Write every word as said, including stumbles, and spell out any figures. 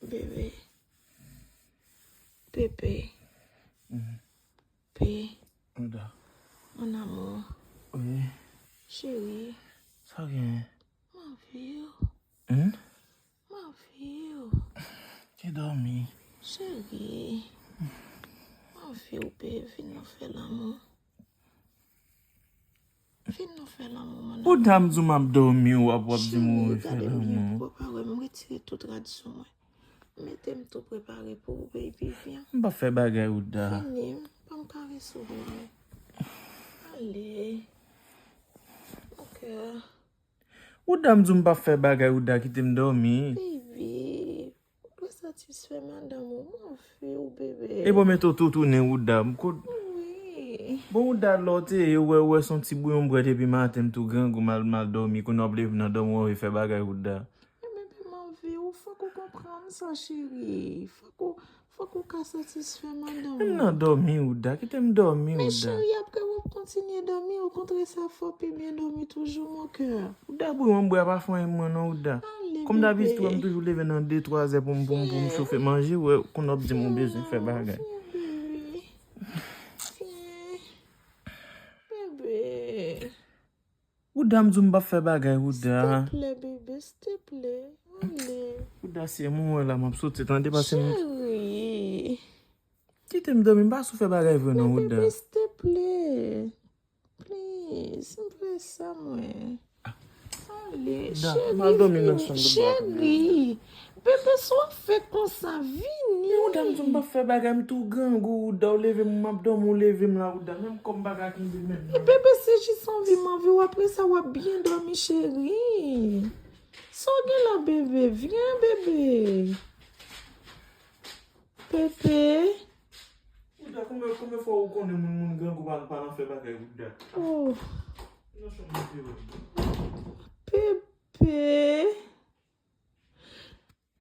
Bebe. Pepe. Mhm. Pe. Ouda. Mon amour. Wi. Cheri. Sa w gen? M anvi w. Hmm? M anvi w. Ki dòmi? Cheri. M anvi w, bebe. Vin nou fè lanmou. Vin nou fè lanmou, mon amour. Ouda, m di w m ap dòmi, w ap, w ap di m ou vle fè lanmou. Cheri, gade m byen pou w pa wè m retire tout rad sou mwen. Mete m tou prepare pou ou, baby, vyen. M p ap fè bagay, Ouda. Vini, ban m karese w bebe. Ale. Mon cœur. Ouda, m di w m p ap fè bagay, Ouda, kite m dòmi. Baby, ou dwe satisfè madanm ou, m anvi w, bebe. E bon, mete w tou tounen, Ouda. M ko- Wi. Bon, Ouda, lè w te ye, ou wè, ou wè se yon ti bouyon m bwè depi maten, m tou grangou, m al, m al dòmi. Kounye a w ap leve nan dòmi w, w anvi fè bagay, Ouda. Ebyen, bebe, m anvi w, fòk ou konprann sa, cheri. Fòk ou, fòk ou ka satisfè madanm ou. Menm nan dòmi, Ouda. Kite m dòmi, Ouda. Men cheri, apre w ap kontinye dòmi, okontrè, sa fè w pi byen dòmi toujou, mon cœur. Ouda, bouyon m bwè a pa fè anyen mwen non, Ouda. Ale, bebe. Kòm dabitid, ou wè m toujou leve nan de, twa zè pou m, pou m, pou m chofe manje, ou wè, kounye a w ap di m ou bezwen fè bagay. Vyen, bebe. Vyen. Bebe. Ouda, m di w m p ap fè bagay, Ouda. S'il te plaît, bebe, s'il te plaît. Ale. Ouda, se mwen la, m ap soti, tande, pase m. Cheri. Kite m dòmi, m pa sou fè bagay vre non, Ouda. Men bebe, s'il te plaît. Please, m vle sa, mwen. Ale, cheri, vini, cheri. Bebe, sa w ap fè konsa, vini. Men Ouda, m di w m p ap fè bagay, m tou grangou, Ouda, w leve m, m ap dòmi, w leve m la, Ouda, menm kò m pa ka kenbe menm non. Bebe, se jis anvi m anvi w, apre sa w ap byen dòmi, cheri. Sa w gen la, bebe? Vyen, bebe. Pepe. Ouda, konbyen, konbyen fwa ou konnen moun, moun grangou pa, pa nan fè bagay, Ouda? Oh. Nan chanm mwen te wè.